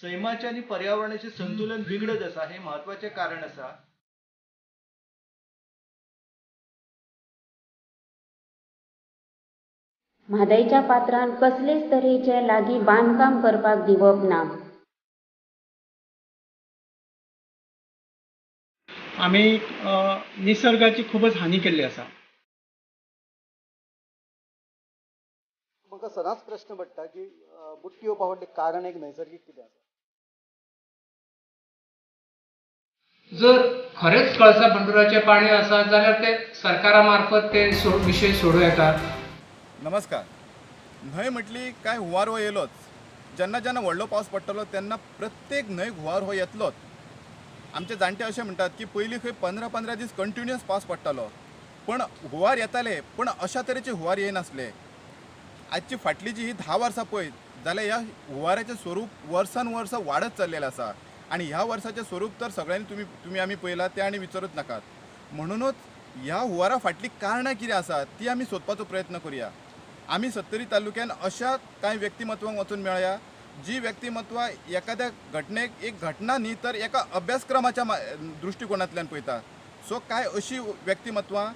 सैमाचें आनी पर्यावरणाचें संतुलन बिगडत आसा हें म्हत्वाचें कारण आसा. म्हादयच्या पात्रांत कसलेच तरेचें लागीं बांदकाम करपाक दिवप ना. आमी निसर्गाची खूबच हानी केल्ली आसा. म्हाका सदांच प्रश्न पडटा की बुडटी येवपा फाटलें कारण एक नैसर्गीक कितें आसा. जर खरेंच कळसा भंडुराचें पाणी आसा जाल्यार ते सरकारा मार्फत ते विशय सोडूं येता. नमस्कार. न्हंय म्हटली काय हुंवार हो येयलोच. जेन्ना जेन्ना व्हडलो पावस पडटलो तेन्ना प्रत्येक न्हंयक हुंवार हो येतलोच. आमचे जाणटे अशें म्हणटात की पयलीं खंय 15-15 दीस कंटिन्युअस पावस पडटालो, पण हुंवार येताले, पण अशा तरेचे हुंवार येयनासले. आजची फाटली जी ही 10 वर्सां पळयत जाल्यार ह्या हुंवाराचें स्वरूप वर्सान वर्स वाडत चल्लेलें आसा आनी ह्या वर्साचें स्वरूप तर सगळ्यांनी तुमी आमी पळयलां तें आनी विचारूच नाकात. म्हणुनूच ह्या हुंवारा फाटलीं कारणां कितें आसा ती आमी सोदपाचो प्रयत्न करुया. आमी सत्तरी तालुक्यान अशा कांय व्यक्तिमत्वांक वचून मेळया जी व्यक्तिमत्वां एखाद्या घटनेक एक घटना न्ही तर एका अभ्यासक्रमाच्या दृश्टिकोनांतल्यान पळयता. सो कांय अशी व्यक्तिमत्वां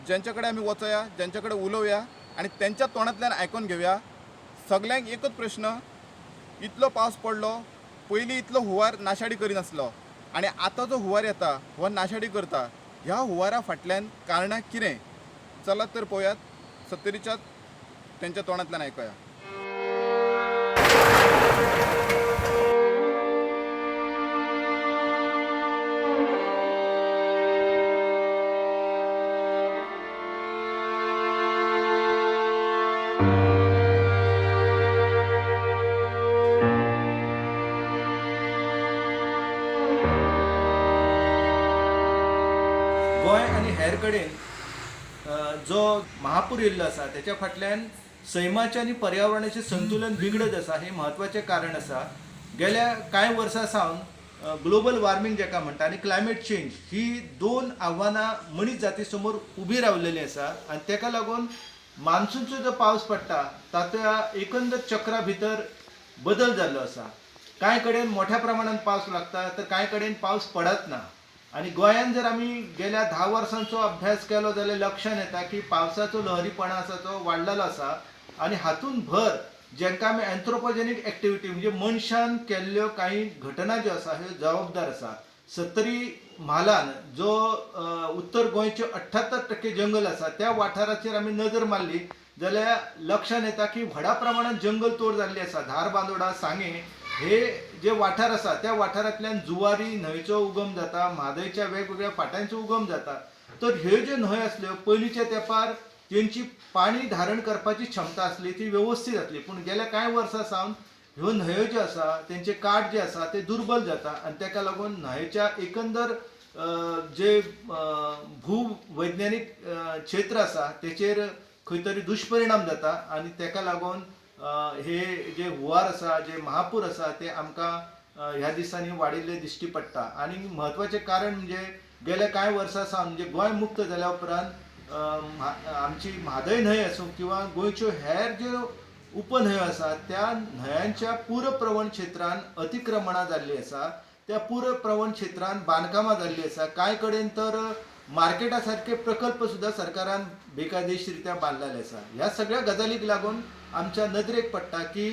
ज्यांच्या कडेन आमी वचोया, ज्यांच्या कडेन उलोवया आनी तेंच्या तोंडांतल्यान आयकून घेवया. सगल्यांक एकूच प्रश्न, इतलो पावस पडलो, पयलीं इतलो हुंवार नाशाडी करिनासलो आनी आतां जो हुंवार येता हो नाशाडी करता. ह्या हुंवारा फाटल्यान कारणां कितें, चलात तर पळोवयात, सत्तरीच्या तेंच्या तोंडांतल्यान आयकुया. गोंय आनी हेर कडेन जो महापूर येयल्लो आसा तेच्या फाटल्यान सैमाचें आनी पर्यावरणाचें संतुलन बिगडत आसा हें म्हत्वाचें कारण आसा. गेल्या कांय वर्सां सावन ग्लोबल वॉर्मिंग जाका म्हणटा आनी क्लायमेट चेंज ही दोन आव्हानां मनीस जाती समोर उबी रावलेली आसा आनी ताका लागून मान्सूनचो जो पावस पडटा ताच्या एकंदर चक्रा भितर बदल जाल्लो आसा. कांय कडेन मोठ्या प्रमाणान पावस लागता तर कांय कडेन पावस पडत ना. आनी गोंयांत जर आमी गेल्या 10 वर्सांचो अभ्यास केलो जाल्यार लक्षांत येता की पावसाचो लहरीपणा आसा तो वाडलेलो आसा आनी हातूंत भर जांकां आमी एन्थ्रोपोजेनीक एक्टिविटी म्हणजे मनशान केल्ल्यो कांय घटना ज्यो आसा ह्यो जबाबदार आसा. सत्तरी म्हालान जो उत्तर गोंयचे 78% जंगल आसा त्या वाठाराचेर आमी नजर मारली जाल्यार लक्षांत येता की व्हडा प्रमाणान जंगल तोड जाल्ली आसा. धारबांदोडा, सांगें हे जे वाठार आसा त्या वाठारांतल्यान जुवारी न्हंयचो उगम जाता, म्हादयच्या वेगवेगळ्या फांट्यांचो उगम जाता. तर ह्यो ज्यो न्हंय आसल्यो पयलींच्या तेंपार तेंची पाणी धारण करपाची क्षमता आसली ती वेवस्थीत आसली, पूण गेल्या कांय वर्सां सावन ह्यो न्हंयो ज्यो आसा तेंचे काठ जे आसा ते दुर्बल जाता आनी ताका लागून न्हंयेच्या एकंदर जे भूवैज्ञानीक क्षेत्र आसा तेचेर खंय तरी दुश्परिणाम जाता आनी ताका लागून हे जे हुंवार आसा, जे महापूर आसा ते आमकां ह्या दिसांनी वाडिल्ले दिश्टी पडटा. आनी म्हत्वाचें कारण म्हणजे गेल्या कांय वर्सां सावन म्हणजे गोंय मुक्त जाल्या उपरांत आमची म्हादय न्हंय आसूं किंवा गोंयच्यो हेर ज्यो उपन्हंयो आसा त्या न्हंयांच्या पूरप्रवण क्षेत्रान अतिक्रमणां जाल्लीं आसा, त्या पूरप्रवण क्षेत्रान बांदकामां जाल्लीं आसा. कांय कडेन तर मार्केटा सारके प्रकल्प सुद्दां सरकारान बेकायदेशीर रित्या बांदलेले आसा. ह्या सगळ्या गजालीक लागून आमच्या नदरेक पडटा की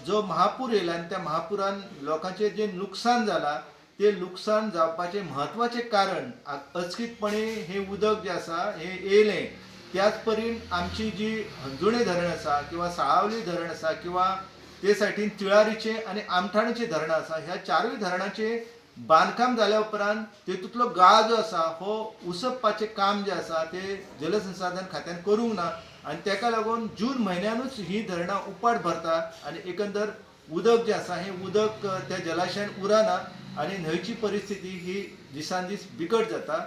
जो महापूर येयला आनी त्या महापुरान लोकांचें जें लुकसाण जालां तें लुकसाण जावपाचें म्हत्वाचें कारण अचकीतपणे हें उदक जें आसा हें येयलें. त्याच परीन आमची जी हंजुणें धरण आसा किंवा साळावली धरण आसा किंवा ते सायडीन तिळारीचें आनी आमठाणेचें धरणां आसा, ह्या चारूय धरणाचें बांदकाम जाल्या उपरांत तेतूंतलो गाळ जो आसा हो उसपपाचें काम जें आसा तें जलसंसाधन खात्यान करूंक ना आनी ताका लागून जून म्हयन्यानूच ही धरणां उपाट भरता आनी एकंदर उदक जें आसा हें उदक त्या जलाशयान उरना आनी न्हंयची परिस्थिती ही दिसान दीस बिकट जाता.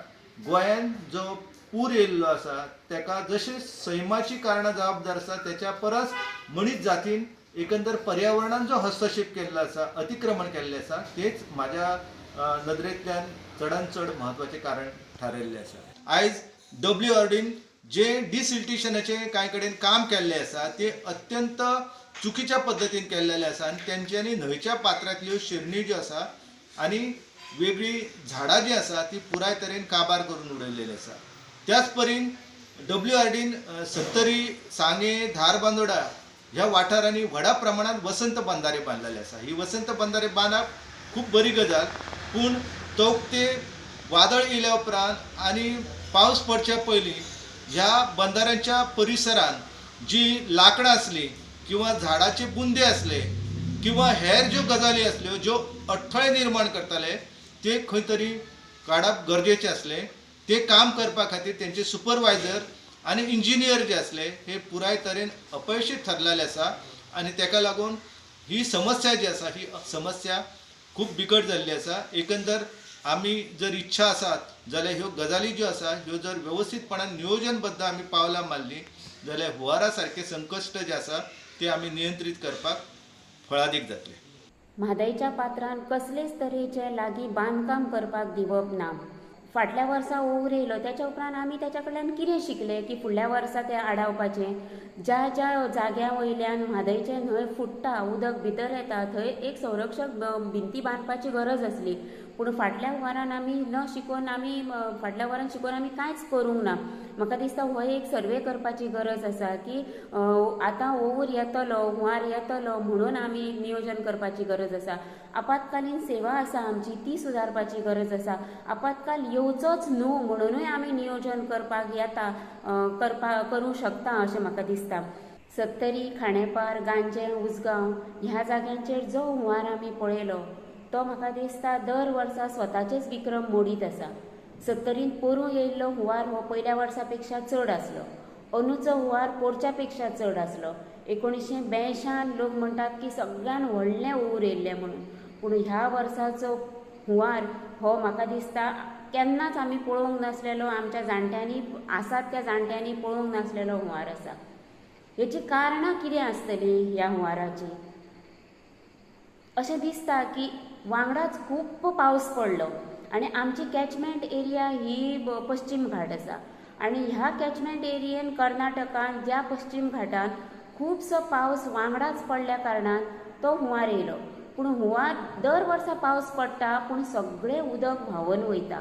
गोंयांत जो पूर येयल्लो आसा ताका जशें सैमाची कारणां जबाबदार आसा तेच्या परस मनीस जातीन एकंदर पर्यावरणान जो हस्तक्षेप केल्लो आसा, अतिक्रमण केल्लें आसा तेच म्हाज्या नदरेंतल्यान चडान चड म्हत्वाचें कारण थारयल्लें आसा. आयज डब्ल्यू आर डीन जे डिसिल्टेशनाचें कांय कडेन काम केल्लें आसा तें अत्यंत चुकीच्या पद्दतीन केल्लेलें आसा आनी तेंच्यांनी न्हंयच्या पात्रांतल्यो शिरणी ज्यो आसा आनी वेगळी झाडां जी आसा ती पुराय तरेन काबार करून उडयलेली आसा. त्याच परीन WRDन सत्तरी, सांगे, धारबांदोडा ह्या वाठारांनी व्हडा प्रमाणांत वसंत बंधारे बांदलेले आसा. ही वसंत बंधारे बांदप खूब बरी गजाल, पूण तोवते वादळ येयल्या उपरांत आनी पावस पडच्या पयलीं ह्या बंधाऱ्यांच्या परिसरांत जी लांकडां आसलीं किंवा झाडाचे बुंदे आसले किंवा हेर ज्यो गजाली आसल्यो ज्यो अडथळे निर्माण करताले ते खंय तरी काडप गरजेचें आसलें. ते काम करपा खातीर तेंचे सुपरवायजर आनी इंजिनियर जे आसले हे पुराय तरेन अपयशी ठरलेले आसा आनी तेका लागून ही समस्या जी आसा ही समस्या खूब बिकट जाल्ली आसा. एकंदर आमी जर इच्छा आसात जाल्यार ह्यो गजाली ज्यो आसा ह्यो जर वेवस्थीतपणान नियोजनबद्द आमी पावलां मारलीं जाल्यार हुंवारा सारकें संकश्ट जें आसा तें आमी नियंत्रीत करपाक फळादीक जातलें. म्हादयच्या पात्रान कसलेच तरेचें लागीं बांदकाम करपाक दिवप ना. फाटल्या वर्सा ओवर येयलो त्याच्या उपरांत आमी त्याच्या कडल्यान कितें शिकले की फुडल्या वर्सा तें आडावपाचें. ज्या ज्या जाग्या वयल्यान म्हादयचें न्हंय फुट्टा, उदक भितर येता, थंय एक संरक्षक भिंती बांदपाची गरज आसली. पूण फाटल्या वरान आमी न शिकोवन आमी फाटल्या वरान शिकोवन आमी कांयच करूंक ना. म्हाका दिसता हो एक सर्वे करपाची गरज आसा की आतां ओवर येतलो, हुंवार येतलो म्हणून आमी नियोजन करपाची गरज आसा. आपात्कालीन सेवा आसा आमची ती सुदारपाची गरज आसा. आपात्काल येवचोच न्हू म्हणुनूय आमी नियोजन करपाक येता, करूं शकता अशें म्हाका दिसता. सत्तरी, खांडेपार, गांजें, उसगांव ह्या जाग्यांचेर जो हुंवार आमी पळयलो तो म्हाका दिसता दर वर्सा स्वताचेच विक्रम मोडीत आसा. सत्तरींत पोरूं येयल्लो हुंवार हो पयल्या वर्सा पेक्षा चड आसलो, अंदूचो हुंवार पोरच्या पेक्षा चड आसलो. 1982 लोक म्हणटात की सगळ्यान व्हडलें हुंवार येयल्लें म्हणून, पूण ह्या वर्साचो हुंवार हो म्हाका दिसता केन्नाच आमी पळोवंक नासलेलो, आमच्या जाणट्यांनी आसात त्या जाणट्यांनी पळोवंक नासलेलो हुंवार आसा. हेची कारणां कितें आसतलीं ह्या हुंवाराची? अशें दिसता की वांगडाच खूब पावस पडलो आनी आमची कॅचमेंट एरिया ही पश्चिम घाट आसा आनी ह्या कॅचमेंट एरियेन कर्नाटकान ज्या पश्चिम घाटान खुबसो पावस वांगडाच पडल्या कारणान तो हुंवार येयलो. पूण हुंवार दर वर्सा पावस पडटा पूण सगळें उदक व्हांवन वयता.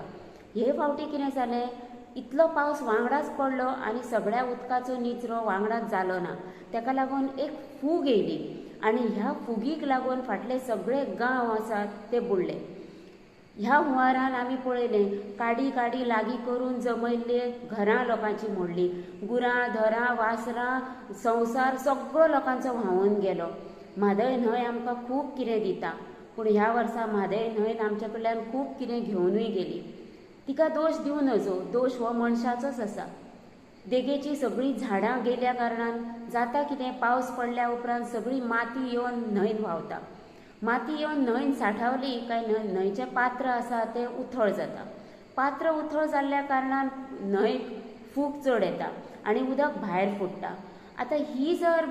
हे फावटी कितें जालें, इतलो पावस वांगडाच पडलो आनी सगळ्या उदकाचो निचरो वांगडाच जालो ना, तेका लागून एक फूग येयली आनी ह्या फुगीक लागून फाटले सगळे गांव आसात ते बुडले. ह्या हुंवारान आमी पळयलें काडी काडी लागीं करून जमयल्ले घरां लोकांची मोडली, गुरां धरां वासरां संवसार सगळो लोकांचो व्हांवून गेलो. म्हादय न्हंय आमकां खूब कितें दिता पूण ह्या वर्सा म्हादय न्हंयन आमच्या कडल्यान खूब कितें घेवनूय गेली. तिका दोश दिवं नजो, दोश हो मनशाचोच आसा. देगेची सगळीं झाडां गेल्या कारणान जाता कितें, पावस पडल्या उपरांत सगळी माती येवन न्हंयन व्हांवता. माती येवन न्हंयन सांठावली काय न्हंयचें पात्र आसा तें उथळ जाता. पात्र उथळ जाल्ल्या कारणान न्हंयक फूग चड येता आनी उदक भायर फुट्टा. आतां ही जर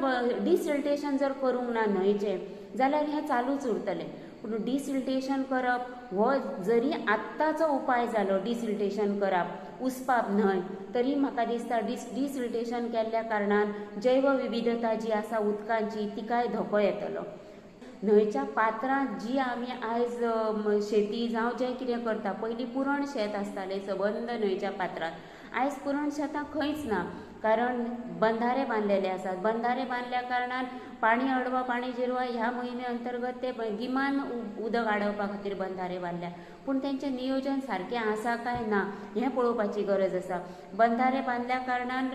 डिसिल्टेशन जर करूंक ना न्हंयचें जाल्यार हें चालूच उरतलें. पूण डिसिल्टेशन करप हो जरी आत्ताचो उपाय जालो, डिसिल्टेशन करप उसपाप न्हय, तरी म्हाका दिसता डिसिल्टेशन केल्ल्या कारणान जैवविविधता जी आसा उदकांची तिकाय धोको येतलो. न्हंयच्या पात्रांत जी आमी आयज शेती जावं जें कितें करता, पयलीं पुरण शेत आसतालें सबंद न्हंयच्या पात्रांत, आयज पुरण शेतां खंयच ना कारण बंधारे बांदलेले आसात. बंधारे बांदल्या कारणान पाणी अडवा पाणी जिरवा ह्या मोहिमे अंतर्गत ते गिमान उदक आडोवपा खातीर बंधारे बांदल्या, पूण तेंचें नियोजन सारकें आसा काय ना हें पळोवपाची गरज आसा. बंधारे बांदल्या कारणान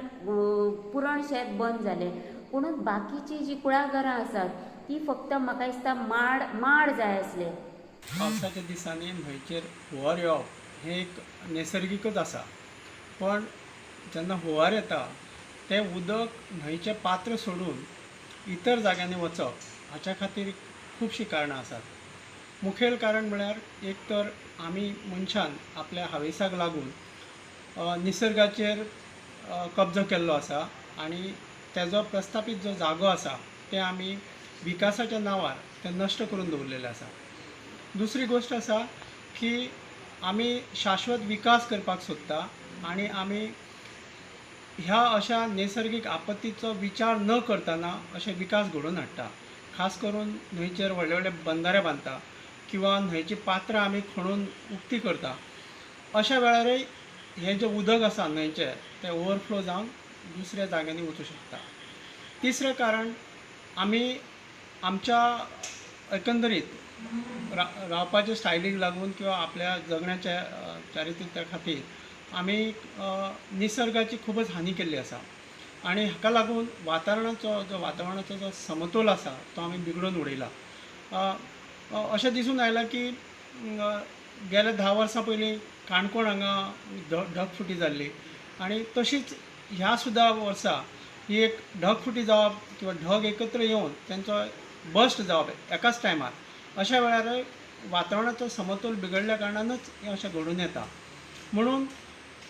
पुरण शेत बंद जालें, पूण बाकीचीं जीं कुळागरां आसात ती फक्त म्हाका दिसता माड माड जाय आसले. पावसाच्या दिसांनी न्हंयचेर हुंवार येवप हें एक नैसर्गीकच आसा, पण जेन्ना हुंवार येता तें उदक न्हंयचें पात्र सोडून इतर जाग्यांनी वचप हाच्या खातीर खुबशीं कारणां आसात. मुखेल कारण म्हळ्यार एक तर आमी मनशान आपल्या हावेसाक लागून निसर्गाचेर कब्जो केल्लो आसा आनी तेजो प्रस्थापीत जो जागो आसा ते आमी विकासाच्या नांवार ते नश्ट करून दवरलेले आसा. दुसरी गोश्ट आसा की आमी शाश्वत विकास करपाक सोदता आनी आमी ह्या अशा नैसर्गीक आपत्तीचो विचार न करतना अशे विकास घडोवन हाडटा. खास करून न्हंयचेर व्हडले व्हडले बंदारे बांदता किंवा न्हंयची पात्रां आमी खणून उक्ती करता. अशा वेळारय हें जें उदक आसा न्हंयचें तें ओवरफ्लो जावन दुसऱ्या जाग्यांनी वचूं शकता. तिसरें कारण, आमी आमच्या एकंदरीत रावपाच्या स्टायलीक लागून किंवा आपल्या जगण्याच्या चारित्र्या खातीर आमी निसर्गाची खूबच हानी केल्ली आसा आनी हाका लागून वातावरणाचो जो समतोल आसा तो आमी बिगडोवन उडयला. अशें दिसून आयलां की गेल्या 10 वर्सां पयलीं काणकोण हांगा ढगफुटी जाल्ली आनी तशीच ह्या सुद्दां वर्सा ही एक ढगफुटी जावप किंवा ढग एकत्र येवन तेंचो बस्ट जावप एकाच टायमार, अशा वेळार वातावरणाचो समतोल बिगडल्या कारणानच हें अशें घडून येता. म्हणून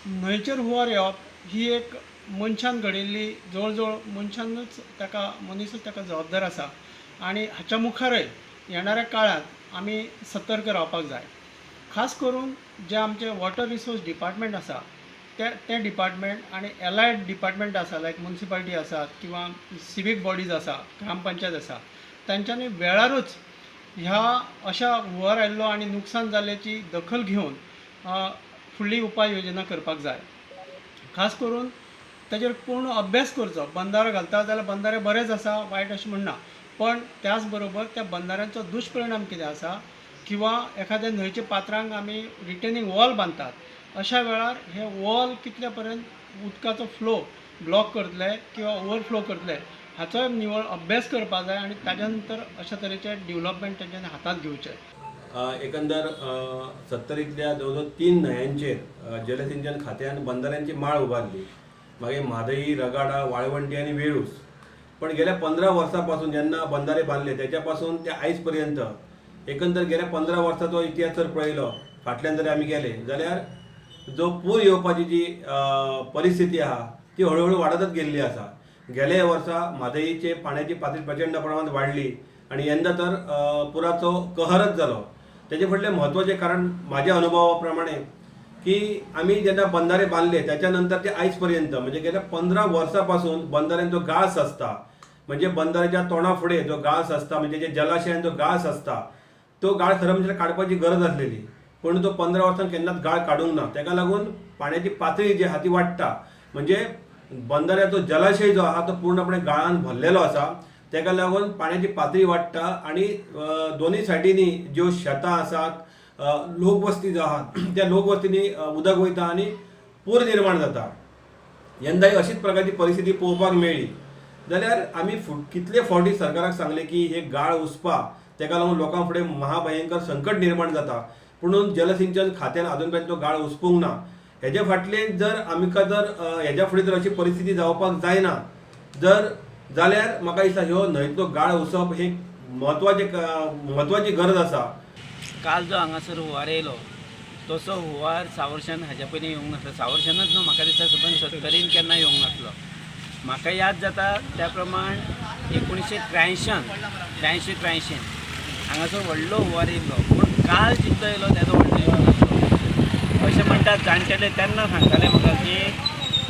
न्हंयचेर हुंवार येवप ही एक मनशान घडयल्ली, जवळ जवळ मनशानूच ताका, मनीसूच ताका जबाबदार आसा आनी हाच्या मुखारय येणाऱ्या काळांत आमी सतर्क रावपाक जाय. खास करून जे आमचे वॉटर रिसोर्स डिपार्टमेंट आसा तें डिपार्टमेंट आनी एलायड डिपार्टमेंट आसा, लायक मुन्सिपालिटी आसात किंवा सिवीक बॉडीज आसा, ग्रामपंचायत आसा, तांच्यांनी वेळारूच ह्या अशा हुंवार आयिल्लो आनी नुकसान जाल्ल्याची दखल घेवन फुडली उपाय योजना करपाक जाय. खास करून ताचेर पूर्ण अभ्यास करचो. बंदारो घालता जाल्यार बंदारे बरेच आसा, वायट अशें म्हणना, पण त्याच बरोबर त्या बंदाऱ्यांचो दुश्परिणाम कितें आसा किंवा एखाद्या न्हंयच्या पात्रांक आमी रिटेनिंग वॉल बांदतात, अशा वेळार हे वॉल कितल्या पर्यंत उदकाचो फ्लो ब्लॉक करतले किंवा ओवरफ्लो करतले हाचोय निवळ अभ्यास करपाक जाय आनी ताज्या नंतर अशा तरेचे डेवलपमेंट तांच्यानी हातांत घेवचें. एकंदर सत्तरींतल्या जवळ जवळ 3 न्हंयांचेर जलसिंचन खात्यान बंदाऱ्यांची माळ उबारली. मागीर म्हादई, रगाडा, वाळवंटी आनी वेळूस. पण गेल्या 15 वर्सां पासून जेन्ना बंदारे बांदले त्याच्या पासून ते आयज पर्यंत एकंदर गेल्या 15 वर्सांचो इतिहास जर पळयलो फाटल्यान जर आमी गेले जाल्यार जो पूर येवपाची जी परिस्थिती आहा ती हळूहळू वाडतच गेल्ली आसा. गेल्या वर्सा म्हादईचे पाण्याची पातळी प्रचंड प्रमाणात वाडली आनी यंदा तर पुराचो कहरच जालो. तेजे फाटलें म्हत्वाचें कारण म्हाज्या अनुभवा प्रमाणे की आमी जेन्ना बंदारे बांदले त्याच्या नंतर ते आयज पर्यंत म्हणजे गेल्या 15 वर्सां पासून बंदाऱ्यांचो गाळ साचता, म्हणजे बंदाऱ्याच्या तोंडा फुडें जो गाळ साचता म्हणजे जे जलाशयान जो गाळ साचता तो गाळ खरें म्हणजे काडपाची गरज आसलेली, पूण तो 15 वर्सां केन्नाच गाळ काडूंक ना. तेका लागून पाण्याची पातळी जी आहा ती वाडटा, म्हणजे बंदाऱ्याचो जलाशय जो आहा तो पूर्णपणे गाळान भरलेलो आसा, तेका लागून पाण्याची पातळी वाडटा आनी दोनूय सायडींनी ज्यो शेतां आसात, लोकवस्ती ज्यो आहात त्या लोकवस्तींनी उदक वयता आनी पूर निर्माण जाता. यंदाय अशीच प्रकारची परिस्थिती पळोवपाक मेळ्ळी जाल्यार आमी कितले फावटी सरकाराक सांगलें की हे गाळ उसपा, तेका लागून लोकां फुडें महाभयंकर संकट निर्माण जाता, पुणून जलसिंचन खात्यान आजून पर्यंत तो गाळ उसपूंक ना. हेजे फाटले जर आमकां जर हेज्या फुडें जर अशी परिस्थिती जावपाक जायना जर जाल्यार म्हाका दिसता ह्यो न्हंयतलो गाळ उसप हे म्हत्वाची गरज आसा. काल जो हांगासर हुंवार येयलो तसो हुंवार सावर्शान हाज्या पयलीं येवंक नासलो. सावर्शानच न्हू, म्हाका दिसता सबंद सत्तरीन केन्ना येवंक नासलो. म्हाका याद जाता त्या प्रमाण 1983 83 हांगासर व्हडलो हुंवार येयल्लो, पूण काल जितलो येयलो तेजो व्हडलो येवंक नासलो. अशें म्हणटात जाणटेले तेन्ना सांगताले म्हाका की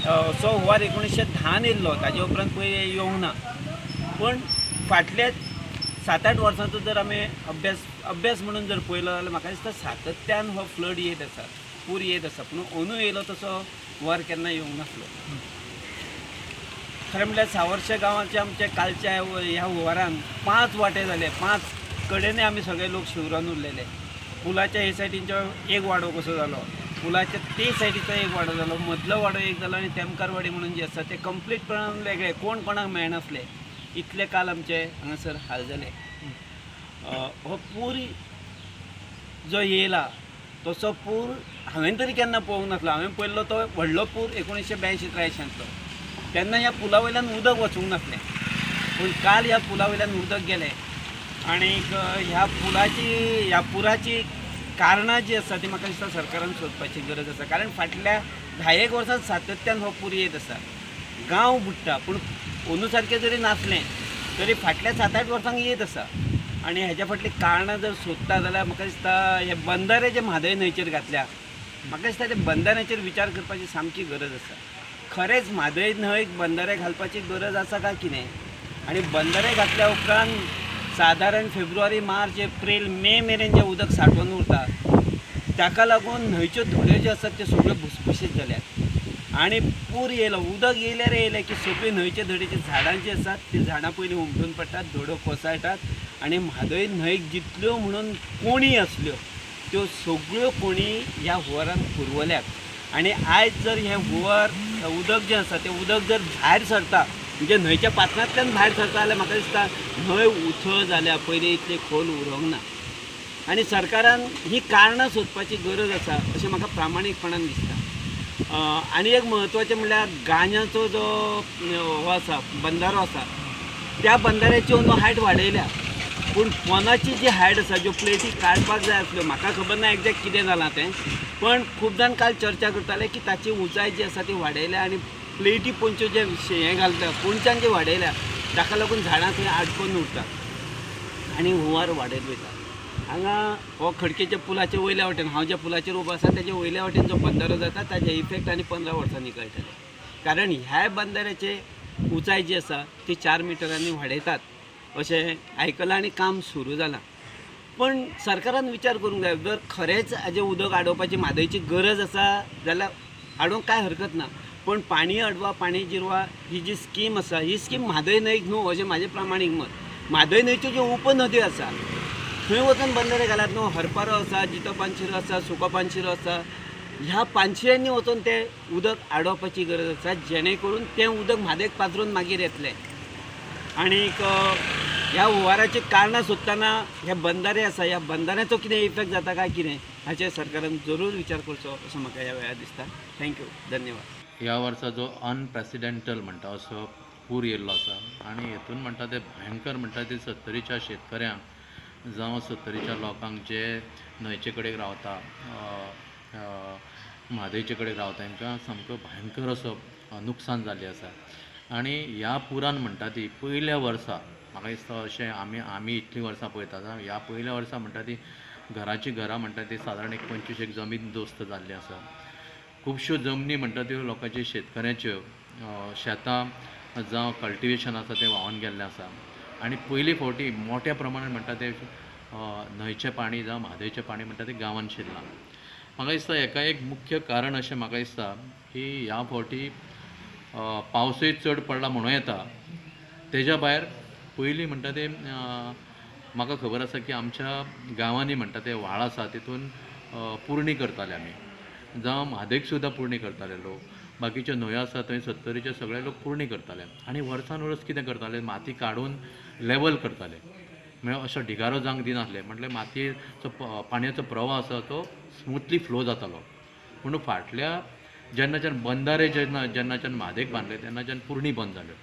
असो हुंवार 1910 येयल्लो, ताजे उपरांत पळय येवंक ना. पूण फाटल्या 7-8 वर्सांचो जर आमी अभ्यास म्हणून जर पळयलो जाल्यार म्हाका दिसता सातत्यान हो फ्लड येत आसा, पूर येत आसा, पूण अंदू येयलो तसो हुंवार केन्ना येवंक नासलो. खरें म्हणल्यार सावर्शे गांवाचे आमच्या कालच्या ह्या हुंवारान 5 वांटे जाले, 5 कडेनय आमी सगळे लोक शिवरान उरलेले. पुलाच्या हे सायडीनचो एक वाडो कसो जालो, पुलाच्या ते सायडीचो एक वाडो जालो, मदलो वाडो एक जालो आनी तेमकारवाडी म्हणून जे आसा ते कंप्लीटपणान वेगळे, कोण कोणाक मेळनासले. इतले काल आमचे हांगासर हाल जाले. हो पूर जो येयला तसो पूर हांवें तरी केन्ना पळोवंक नासलो. हांवें पळयल्लो तो व्हडलो पूर 1982-83, तेन्ना ह्या पुला वयल्यान उदक वचूंक नासलें, पूण काल ह्या पुला वयल्यान उदक गेलें आनीक ह्या पुराची कारणां जी आसा ती म्हाका दिसता सरकारान सोदपाची गरज आसा. कारण फाटल्या 10 वर्सां सातत्यान हो पूर येत आसा. गांव बुडटा, पूण अंदू सारकें जरी नासलें तरी फाटल्या 7-8 वर्सांक येत आसा. आनी हेज्या फाटलीं कारणां जर सोदता जाल्यार म्हाका दिसता हे बंदारे जे म्हादय न्हंयचेर घातल्या, म्हाका दिसता ते बंदाऱ्याचेर विचार करपाची सामकी गरज आसा. खरेंच म्हादय न्हंयक बंधारे घालपाची गरज आसा काय कितें. आनी बंधारे घातल्या उपरांत सादारण फेब्रुवारी, मार्च, एप्रील, मे मेरेन जें उदक सांठोवन उरता ताका लागून न्हंयच्यो धड्यो ज्यो आसात त्यो सगळ्यो भुसभुशीत जाल्यात आनी पूर येयलो, उदक येयल्यार येयलें की सगळीं न्हंयचे धडेची झाडां जीं आसात तीं झाडां पयलीं हुमटून पडटात, धडो कोसळटात आनी म्हादय न्हंयक जितल्यो म्हणून कोणी आसल्यो त्यो सगळ्यो कोणी ह्या हुंवारान पुरवल्यात. आनी आयज जर हें हुंवार उदक जें आसा तें उदक जर भायर सरता म्हणजे न्हंयच्या पात्रांतल्यान भायर सरता जाल्यार म्हाका दिसता न्हंय उथळ जाल्या, पयलीं इतली खोल उरोंक ना. आनी सरकारान ही कारणां सोदपाची गरज आसा अशें म्हाका प्रामाणीकपणान दिसता. आनी एक म्हत्वाचें म्हणल्यार गांजाचो जो हो आसा बंधारो आसा त्या बंधाऱ्याची अंदू हायट वाडयल्या, पूण पोनाची जी हायट आसा ज्यो प्लेटी काडपाक जाय आसल्यो म्हाका खबर ना एग्जॅक्ट कितें जालां तें, पण खूब जाण काल चर्चा करताले की ताची उंचाय जी आसा ती वाडयल्या आनी प्लेटी पोंच्यो जे हें घालता पोंच्यान जे वाडयल्या ताका लागून झाडां थंय आडकोन उरतात आनी हुंवार वाडत वयता. हांगा हो खडकेच्या पुलाच्या वयल्या वटेन हांव ज्या पुलाचेर उबो आसा ताच्या वयल्या वटेन जो बंधारो जाता ताजे इफेक्ट आनी 15 वर्सांनी कळटले, कारण ह्या बंधाऱ्याचे उंचाय जी आसा ती 4 मिटरांनी वाडयतात अशें आयकलां आनी काम सुरू जालां. पण सरकारान विचार करूंक जाय, जर खरेंच हाजें उदक आडोवपाची म्हादयची गरज आसा जाल्यार आडोवंक कांय हरकत ना, पण पाणी अडवा पाणी जिरवा ही जी स्कीम आसा ही स्कीम म्हादय न्हंयक न्हू अशें म्हाजें प्रामाणीक मत. म्हादय न्हंयच्यो ज्यो उपनद्यो आसा थंय वचून बंधारे घालात न्हू, हरपारो आसा, जितो पानशिरो आसा, सुको पानशिरो आसा, ह्या पानशिऱ्यांनी वचून तें उदक आडोवपाची गरज आसा जेणे करून तें उदक म्हादयक पाजरून मागीर येतलें. आनीक ह्या हुंवाराची कारणां सोदतना हे बंधारे आसा ह्या बंधाऱ्याचो कितें इफेक्ट जाता काय कितें हाचेर सरकारान जरूर विचार करचो असो म्हाका ह्या वेळार दिसता. Thank you, धन्यवाद. ह्या वर्सा जो अनप्रेसिडेंटल म्हणटा असो पूर येयल्लो आसा आनी हेतून म्हणटा ते भयंकर म्हणटा ते सत्तरीच्या शेतकऱ्यांक जावं सत्तरीच्या लोकांक जे न्हंयचे कडेक रावता, म्हादयचे कडेक रावता, हेंकां सामको भयंकर असो नुकसान जाल्लें आसा. आनी ह्या पुरान म्हणटा ती पयल्या वर्सा म्हाका दिसता अशें आमी आमी इतलीं वर्सां पळयतात ह्या पयल्या वर्सा म्हणटा ती घराची घरां म्हणटा ती सादारण एक 25 एक जमीन दोस्त जाल्ली आसा. खुबश्यो जमनी म्हणटा त्यो लोकांच्यो शेतकऱ्यांच्यो शेतां जावं कल्टिवेशन आसा तें व्हांवन गेल्लें आसा. आनी पयली फावटी मोठ्या प्रमाणान म्हणटा तें न्हंयचें पाणी जावं म्हादयचें पाणी म्हणटा तें गांवांत शिरलां. म्हाका दिसता हेका एक मुख्य कारण अशें म्हाका दिसता की ह्या फावटी पावसूय चड पडला म्हणूं येता. तेज्या भायर पयलीं म्हणटा तें म्हाका खबर आसा की आमच्या गांवांनी म्हणटा ते व्हाळ आसा तितून पुरणी करताले आमी, जावं म्हादयक सुद्दां पुरणी करताले लोक, बाकीच्यो न्हंयो आसा थंय सत्तरीचे सगळे लोक पुरणी करताले. आनी वर्सान वर्स कितें करताले माती काडून लेवल करताले, म्हळ्यार असो ढिगारो जावंक दिनासले, म्हटल्यार मातयेचो पाणयाचो प्रवाह आसा तो स्मुथली फ्लो जातालो. पूण फाटल्या जेन्नाच्यान बंधारे जेन्नाच्यान म्हादयक बांदले तेन्नाच्यान पुरणी बंद जाल्यो.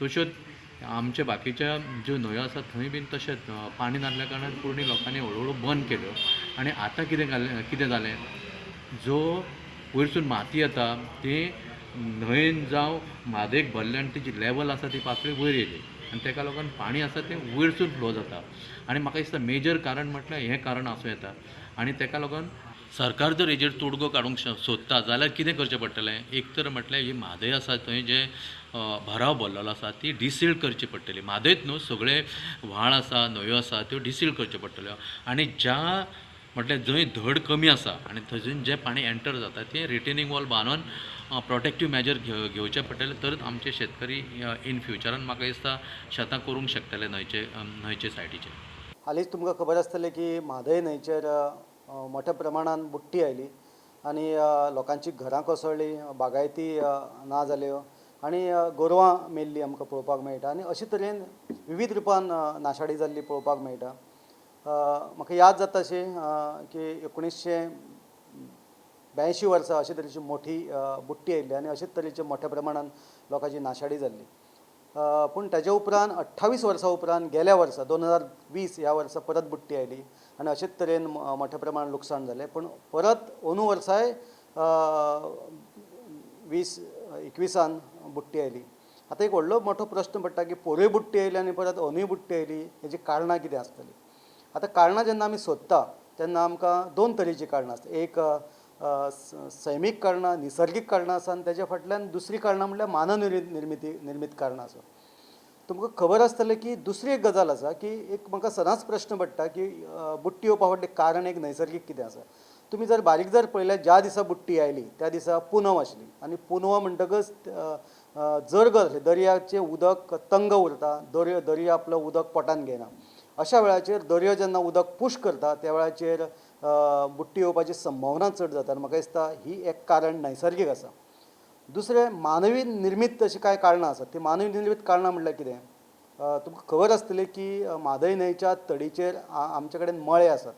तश्योच आमच्या बाकीच्या ज्यो न्हंयो आसा थंय बीन तशेंच पाणी नासल्या कारणान पुरणी लोकांनी हळू हळू बंद केल्यो. आनी आतां कितें जालें, जो वयरसून माती येता ती न्हंयेन जावं म्हादयक भरले आनी तिजी लेवल आसा ती पातळी वयर येयली आनी तेका लागून पाणी आसा तें वयरसून फ्लो जाता. आनी म्हाका दिसता मेजर कारण म्हटल्यार हें कारण आसूं येता. आनी तेका लागून सरकार जर हेजेर तोडगो काडूंक सोदता जाल्यार कितें करचें पडटलें, एक तर म्हटल्यार ही म्हादय आसा थंय जे भराव भरलेलो आसा ती डिसील करची पडटली. म्हादयत न्हू सगळे व्हाळ आसा न्हंयो आसा त्यो डिसील करच्यो पडटल्यो. आनी ज्या म्हटल्यार जंय धड कमी आसा आनी थंयसून जें पाणी एंटर जाता तें रिटेनिंग वॉल बांदून प्रोटेक्टीव मेजर घेवचें पडटलें, तरच आमचे शेतकरी इन फ्युचरान म्हाका दिसता शेतां करूंक शकतले न्हंयचे सायडीचेर. हालींच तुमकां खबर आसतलें की म्हादय न्हंयचेर मोठ्या प्रमाणान बुडटी आयली आनी लोकांची घरां कोसळ्ळीं, बागायती ना जाल्यो आनी गोरवां मेल्लीं आमकां पळोवपाक मेळटा. आनी अशे तरेन विवीध रुपान नाशाडी जाल्ली पळोवपाक मेळटा. म्हाका याद जाता अशी की 1982 वर्सा अशे तरेची मोठी बुडटी आयिल्ली आनी अशेच तरेचे मोठ्या प्रमाणान लोकांची नाशाडी जाल्ली. पूण ताजे उपरांत 28 वर्सां उपरांत गेल्या वर्सा 2020 ह्या वर्सा परत बुडटी आयली आनी अशेच तरेन मोठ्या प्रमाणान लुकसाण जालें. पूण परत अंदू वर्साय 2021 बुडटी आयली. आतां एक व्हडलो मोठो प्रश्न पडटा की पोरूय बुडटी आयली आनी परत अंदूय बुडटी आयली, हेजी कारणां कितें आसतलीं. आतां कारणां जेन्ना आमी सोदता तेन्ना आमकां दोन तरेचीं कारणां आसता. एक सैमीक कारणां, निसर्गीक कारणां आसा आनी तेज्या फाटल्यान दुसरीं कारणां म्हणल्यार मानव निर्मीत कारणां आसा. तुमकां खबर आसतलें की दुसरी एक गजाल आसा की एक म्हाका सदांच प्रश्न पडटा की बुडटी येवपा फाटलें कारण एक नैसर्गीक कितें आसा. तुमी जर बारीक जर पळयल्यार ज्या दिसा बुडटी आयली त्या दिसा पुनव आशिल्ली आनी पुनव म्हणटकच जरगल आसली, दर्याचें उदक तंग उरता, दर्या आपलो उदक पोटान घेयना. अशा वेळाचेर दर्यो जेन्ना उदक पूश करता त्या वेळाचेर बुडटी येवपाची संभावना चड जाता आनी म्हाका दिसता ही एक कारण नैसर्गीक आसा. दुसरें मानवी निर्मीत अशीं कांय कारणां आसात. ती मानवी निर्मीत कारणां म्हणल्यार कितें, तुमकां खबर आसतलें की म्हादय न्हंयच्या तडीचेर आमचे कडेन मळे आसात.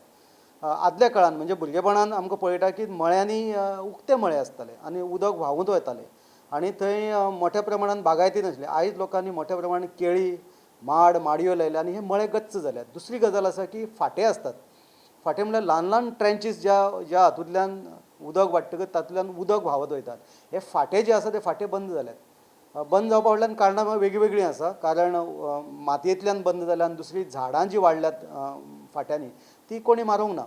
आदल्या काळान म्हणजे भुरगेपणान आमकां पळयता की मळ्यांनी उक्ते मळे आसताले आनी उदक व्हांवून वतालें आनी थंय मोठ्या प्रमाणान बागायती नासली. आयज लोकांनी मोठ्या प्रमाणान केळी, माड, माडयो लायल्या आनी हे मळे गच्च जाल्यात. दुसरी गजाल आसा की फांटे आसतात. फांटे म्हणल्यार ल्हान ल्हान ट्रेंचीस ज्या ज्या हातूंतल्यान उदक वाडटकच तातूंतल्यान उदक व्हांवत वयतात. हे फांटे जे आसा ते फांटे बंद जाल्यात. बंद जावपा फाटल्यान कारणां वेगळीं वेगळीं आसा. कारण मातयेंतल्यान बंद जाल्या आनी दुसरी झाडां जीं वाडल्यात फांट्यांनी ती कोणी मारूंक ना.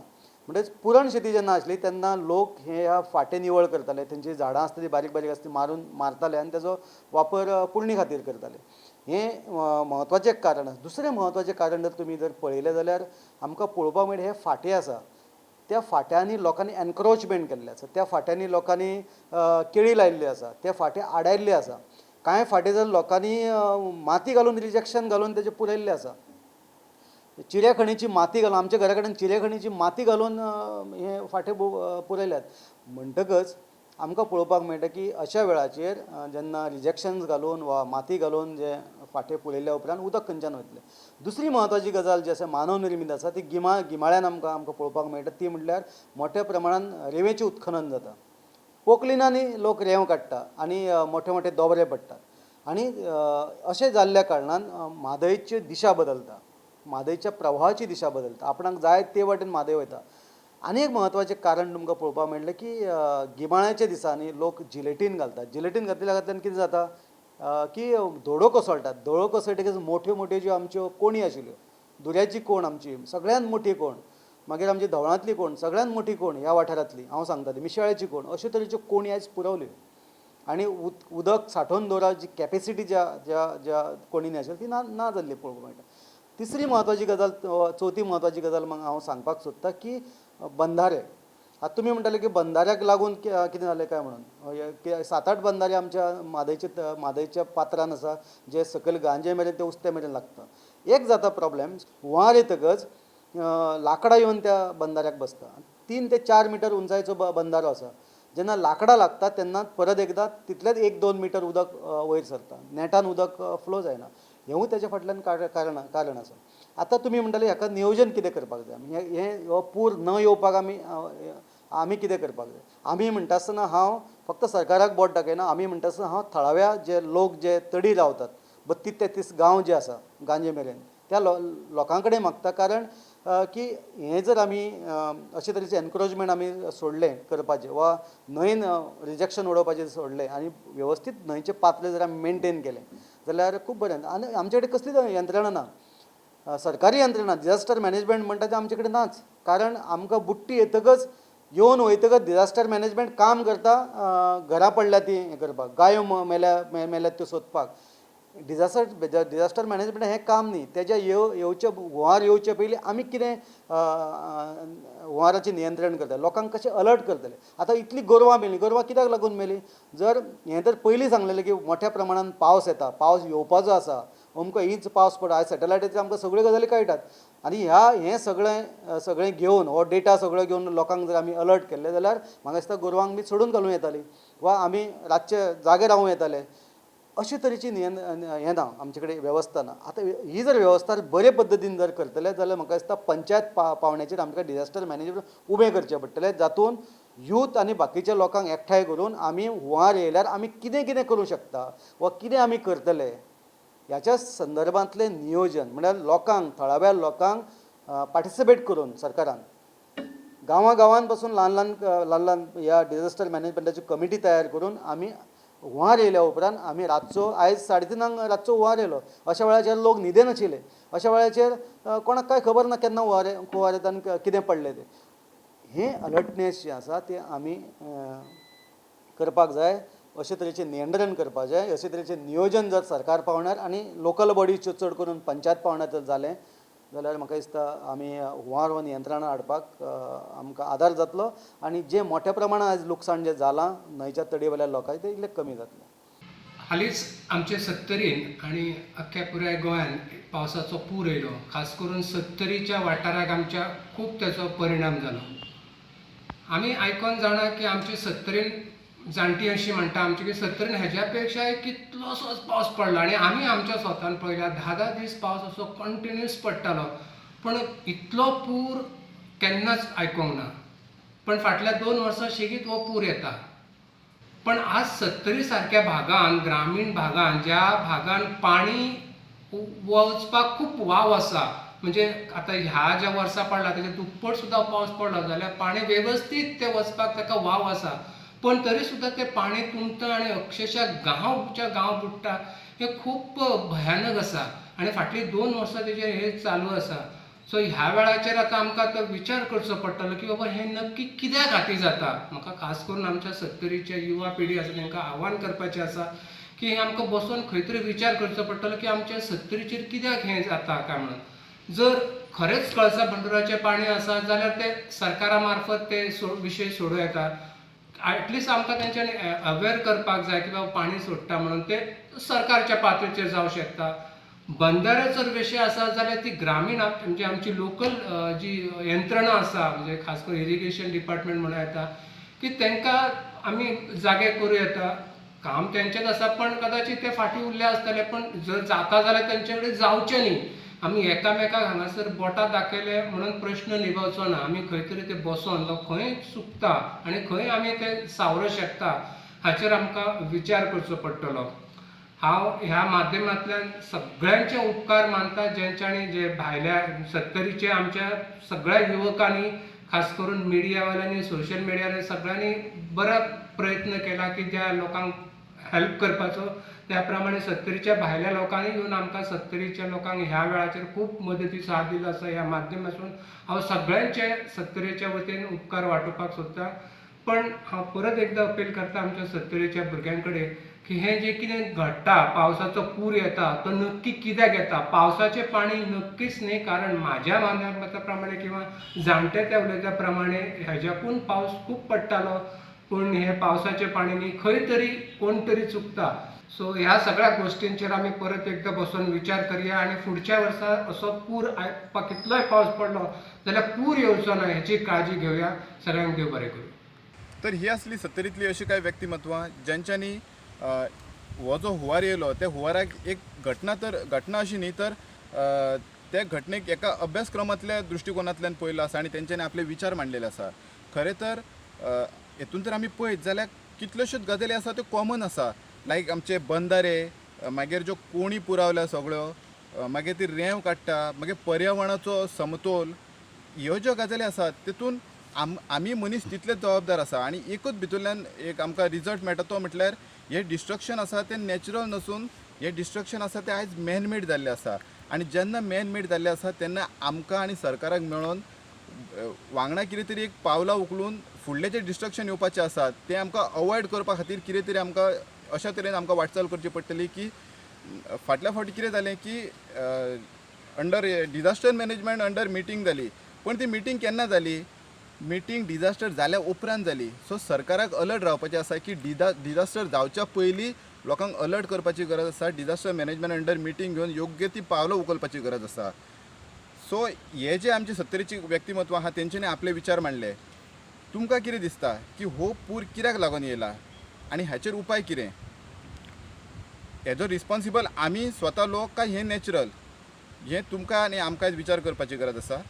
म्हणटच पुरण शेती जेन्ना आसली तेन्ना लोक हे ह्या फांटे निवळ करताले, तेंची झाडां आसता ती बारीक बारीक आसता ती मारून मारताले आनी तेजो वापर पुरणी खातीर करताले. हें म्हत्वाचें कारण आसा. दुसरें म्हत्वाचें कारण जर तुमी जर पळयलें जाल्यार आमकां पळोवपाक मेळटा हे फांटे आसा त्या फांट्यांनी लोकांनी एनक्रोचमेंट केल्लें आसा. त्या फांट्यांनी लोकांनी केळी लायिल्ली आसा, ते फांटे आडायल्ले आसा. कांय फांटे जर लोकांनी माती घालून रिजेक्शन घालून तेजे पुरयल्ले आसा. चिऱ्या खणीची माती घालून आमच्या घरा कडेन चिऱ्या खणीची माती घालून हे फांटे पुरयल्यात. म्हणटकच आमकां पळोवपाक मेळटा की अशा वेळाचेर जेन्ना रिजेक्शन्स घालून वा माती घालून जे फांटे पुरयल्या उपरांत उदक खंयच्यान वयतलें. दुसरी म्हत्वाची गजाल जी आसा मानव निर्मीत आसा ती गिमाळ्यान आमकां आमकां पळोवपाक मेळटा ती म्हणल्यार मोठ्या प्रमाणान रेंवेचें उत्खनन जाता. पोकलिनांनी लोक रेंव काडटा आनी मोठे मोठे दोबरे पडटात आनी अशें जाल्ल्या कारणान म्हादयची दिशा बदलता, म्हादयच्या प्रवाहाची दिशा बदलता, आपणाक जाय ते वाटेन म्हादय वयता. आनी एक म्हत्वाचें कारण तुमकां पळोवपाक मेळटलें की गिमाळ्याच्या दिसांनी लोक जिलेटीन घालतात. जिलेटीन घातल्या घातल्यान कितें जाता की धोडो कोसळटात. धोडो कोसळटकच मोठ्यो मोठ्यो ज्यो आमच्यो कोणी आशिल्ल्यो, दुऱ्याची कोण आमची सगळ्यांत मोठी कोण, मागीर आमची धवळांतली कोण सगळ्यांत मोठी कोण ह्या वाठारांतली हांव सांगता ती मिशाळ्याची कोण, अश्यो तरेच्यो कोणी आयज पुरवल्यो आनी उदक सांठोवन दवरपाची जी कॅपेसिटी ज्या ज्या ज्या कोणींनी आशिल्ली ती ना ना जाल्ली पळोवपाक मेळटा. तिसरी म्हत्वाची गजाल, चवथी म्हत्वाची गजाल हांव सांगपाक सोदता की बंधारे. आतां तुमी म्हणटाले की बंधाऱ्याक लागून कितें जालें काय म्हणून, 7-8 बंधारे आमच्या म्हादयच्या पात्रान आसा जे सकयल गांजे मेरेन ते उस्ते मेरेन लागता. एक जाता प्रॉब्लेम, हुंवार येतकच लांकडां येवन त्या बंधाऱ्याक बसता. 3 ते 4 मिटर उंचायेचो बंधारो आसा. जेन्ना लांकडां लागता तेन्ना परत एकदां तितलेंच 1-2 मिटर उदक वयर सरता, नेटान उदक फ्लो जायना. हेंवूय तेज्या फाटल्यान कारण आसा. आतां तुमी म्हणटाले हाका नियोजन कितें करपाक जाय, हें हो पूर न येवपाक आमी आमी कितें करपाक जाय. आमी म्हणटा आसतना हांव फक्त सरकाराक बोट दाखयना, आमी म्हणटा आसतना हांव थळाव्या जे लोक जे तडी रावतात 32-33 गांव जे आसा गांजे मेरेन त्या लोकां कडेन मागता. कारण की हें जर आमी अशे तरेचें एनक्रोचमेंट आमी सोडलें करपाचें वा न्हंयेन रिजेक्शन उडोवपाचें सोडलें आनी वेवस्थीत न्हंयचें पात्र जर आमी मेनटेन केलें जाल्यार खूब बरें. आनी आमचे कडेन कसलीच यंत्रणा ना, सरकारी यंत्रणा डिजास्टर मॅनेजमेंट म्हणटा तें आमचे कडेन नाच. कारण आमकां बुडटी येतकच येवन वयतकच डिजास्टर मॅनेजमेंट काम करता, घरां पडल्या ती हें करपाक, गायो मेल्यात त्यो सोदपाक. डिजास्टर मॅनेजमेंट हें काम न्ही. तेज्या येवचे हुंवार येवचे पयलीं आमी कितें हुंवाराचें नियंत्रण करतले, लोकांक कशें अलर्ट करतले. आतां इतलीं गोरवां मेलीं, गोरवां कित्याक लागून मेलीं? जर हें तर पयलीं सांगलेलें की मोठ्या प्रमाणान पावस येता, पावस येवपाचो आसा, अमको इंच पावस पडो, आयज सॅटेलायटीचेर आमकां सगळ्यो गजाली कळटात. आनी ह्या हें सगळें सगळें घेवन हो डेटा सगळो घेवन लोकांक जर आमी अलर्ट केल्ले जाल्यार म्हाका दिसता गोरवांक बी सोडून घालूं येताली वा आमी रातचे जागे रावूं येताले. अशे तरेची हें ना आमचे कडेन वेवस्था ना. आतां ही जर वेवस्था बरे पद्दतीन जर करतले जाल्यार म्हाका दिसता पंचायत पावंड्याचेर आमकां डिजास्टर मॅनेजमेंट उबें करचें पडटलें, जातून यूथ आनी बाकीच्या लोकांक एकठांय करून आमी हुंवार येयल्यार आमी कितें कितें करूं शकता वा कितें आमी करतले ह्याच्या संदर्भांतलें नियोजन म्हळ्यार लोकांक, थळाव्या लोकांक पार्टिसिपेट करून सरकारान गांवां गांवां पासून ल्हान ल्हान ल्हान ल्हान ह्या डिजास्टर मॅनेजमेंटाची कमिटी तयार करून आमी हुंवार येयल्या उपरांत आमी रातचो आयज 3:30 रातचो हुंवार येयलो, अशा वेळाचेर लोक न्हिदेन आशिल्ले, अशा वेळाचेर कोणाक कांय खबर ना केन्ना हुंवार येता आनी कितें पडलें तें. हें अलर्टनेस जें आसा तें आमी करपाक जाय. अशे तरेचें नियंत्रण करपाक जाय. अशे तरेचें नियोजन जर सरकार पावणार आनी लोकल बॉडीच्यो चड करून पंचायत पावणार जर जालें जाल्यार म्हाका दिसता आमी हुंवार हो नियंत्रणान हाडपाक आमकां आदार जातलो आनी जें मोठ्या प्रमाणात आयज लुकसाण जें जालां न्हंयच्या तडीवयल्या लोकांचें तें इल्लें कमी जातलें. हालींच आमचे सत्तरीन आनी अख्ख्या पुराय गोंयान पावसाचो पूर येयलो. खास करून सत्तरीच्या वाठाराक आमच्या खूब तेचो परिणाम जालो. आमी आयकोन जाणा की आमचे सत्तरीन जाणटी अशी म्हणटा आमची की सत्तरीन हेज्या पेक्षाय कितलोसोच पावस पडला आनी आमी आमच्या स्वतान पळयल्या 10-10 दीस पावस असो कंटिन्युअस पडटालो, पूण इतलो पूर केन्नाच आयकोंक ना. पण फाटल्या 2 वर्सां सेगीत हो पूर येता. पण आज सत्तरी सारक्या भागान, ग्रामीण भागान, ज्या भागान पाणी वचपाक खूब वाव आसा, म्हणजे आतां ह्या ज्या वर्सा पडला तेच्या दुप्पट सुद्दां पावस पडलो जाल्यार पाणी वेवस्थीत तें वचपाक ताका वाव आसा, पण तरी सुद्दां तें पाणी तुमता आनी अक्षरशः गांवच्या गांव बुडटा. हें खूब भयानक आसा आनी फाटलीं 2 वर्सां तेजें हें चालू आसा. सो ह्या वेळाचेर आतां आमकां तो विचार करचो पडटलो की बाबा हें नक्की कित्या खातीर जाता. म्हाका खास करून आमच्या सत्तरीच्या युवा पिढी आसा तांकां आव्हान करपाचें आसा की हें आमकां बसोन खंय तरी विचार करचो पडटलो की आमच्या सत्तरीचेर कित्याक हें जाता काय म्हणून. जर खरेंच कळसा भंडुराचें पाणी आसा जाल्यार तें सरकारा मार्फत ते विशय सोडूं येता. एटलिस्ट आमकां तेंच्यांनी अवेर करपाक जाय की बाबा पाणी सोडटा म्हणून, तें सरकारच्या पातळीचेर जावं शकता. बंदराचो विशय आसा जाल्यार ती ग्रामीण म्हणजे आमची लोकल जी यंत्रणा आसा, म्हणजे खास करून इरिगेशन डिपार्टमेंट म्हणूं येता, की तांकां आमी जागे करूं येता. काम तेंचेच आसा पण कदाचित ते फाटीं उरले आसतले, पण जर जाता जाल्यार तेंचे कडेन जावचें न्ही. आमी एकामेकाक हांगासर बोटां दाखयले म्हणून प्रश्न निभावचो ना. आमी खंय तरी ते बसोन खंय चुकता आनी खंय आमी ते सावरूं शकता हाचेर आमकां विचार करचो पडटलो. हांव ह्या माध्यमांतल्यान सगळ्यांचे उपकार मानता जेंच्यांनी जे भायल्या सत्तरीचे आमच्या सगळ्या युवकांनी, खास करून मिडियावाल्यांनी, सोशल मिडियान सगळ्यांनी बरो प्रयत्न केला की ज्या लोकांक हेल्प करपाचो, त्या प्रमाणे सत्तरीच्या भायल्या लोकांनी येवन आमकां सत्तरीच्या लोकांक ह्या वेळाचेर खूब मदतीचो हात दिलो आसा. ह्या माध्यमासून हांव सगळ्यांचे सत्तरीच्या वतीन उपकार वांटोवपाक सोदता. पण हांव परत एकदां अपील करता आमच्या सत्तरीच्या भुरग्यां कडेन की हें जें कितें घडटा, पावसाचो पूर येता तो नक्की कित्याक येता. पावसाचें पाणी नक्कीच न्ही, कारण म्हाज्या मता प्रमाणे किंवा जाणटे त्या उलयत्या प्रमाणे हेज्याकून पावस खूब पडटालो, पूण हे पावसाचें पाणी न्ही खंय तरी कोण तरी चुकता. सो ह्या सगळ्या गोश्टींचेर आमी परत एकदां बसून विचार करया आनी फुडच्या वर्सा असो पूर कितलोय पावस पडलो जाल्यार पूर येवचो ना हेची काळजी घेवया. सगळ्यांक देव बरें करूं. तर ही आसली सत्तरींतली अशी कांय व्यक्तिमत्वां ज्यांच्यांनी हो जो हुंवार येयलो त्या हुंवाराक एक घटना, तर घटना अशी न्ही तर त्या घटनेक एका अभ्यासक्रमांतल्या दृश्टिकोनांतल्यान पळयलो आसा आनी तेंच्यांनी आपले विचार मांडलेले आसा. खरें तर हेतून तर आमी पळयत जाल्यार कितल्योश्योच गजाली आसा त्यो कॉमन आसा, लायक आमचे बंदारे, मागीर ज्यो कोणी पुरावल्या सगळ्यो, मागीर ती रेंव काडटा, मागीर पर्यावरणाचो समतोल, ह्यो ज्यो गजाली आसात तितून आमी मनीस तितलेच जबाबदार आसा. आनी एकूच भितूरल्यान एक आमकां रिजल्ट मेळटा तो म्हटल्यार हें डिस्ट्रक्शन आसा तें नॅचरल नसून हें डिस्ट्रक्शन आसा तें आयज मॅनमेड जाल्लें आसा. आनी जेन्ना मॅनमेड जाल्लें आसा तेन्ना आमकां आनी सरकाराक मेळोन वांगडा कितें तरी एक पावलां उखलून फुडलें जें डिस्ट्रक्शन येवपाचें आसा तें आमकां अवॉयड करपा खातीर कितें तरी आमकां अशा तरेन आमकां वाटचाल करची पडटली की फाटल्या फावटी कितें जालें की under disaster management under meeting जाली, पण ती मिटींग केन्ना जाली, मिटींग डिजास्टर जाल्या उपरांत जाली. सो सरकाराक अलर्ट रावपाचें आसा की डिजास्टर जावच्या पयलीं लोकांक अलर्ट करपाची गरज आसा, डिजास्टर मॅनेजमेंट अंडर मिटींग घेवन योग्य ती पावलां उखलपाची गरज आसा. सो हे जे आमचे सत्तरीची व्यक्तिमत्व आहा तेंच्यांनी आपले विचार मांडले. तुमकां कितें दिसता की हो पूर कित्याक लागून येयला आनी हाचेर उपाय कितें, हेजो रिस्पोन्सिबल आमी स्वता लोक काय हें नॅचरल, हें तुमकां आनी आमकां विचार करपाची गरज आसा.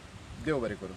देव बरें करूं.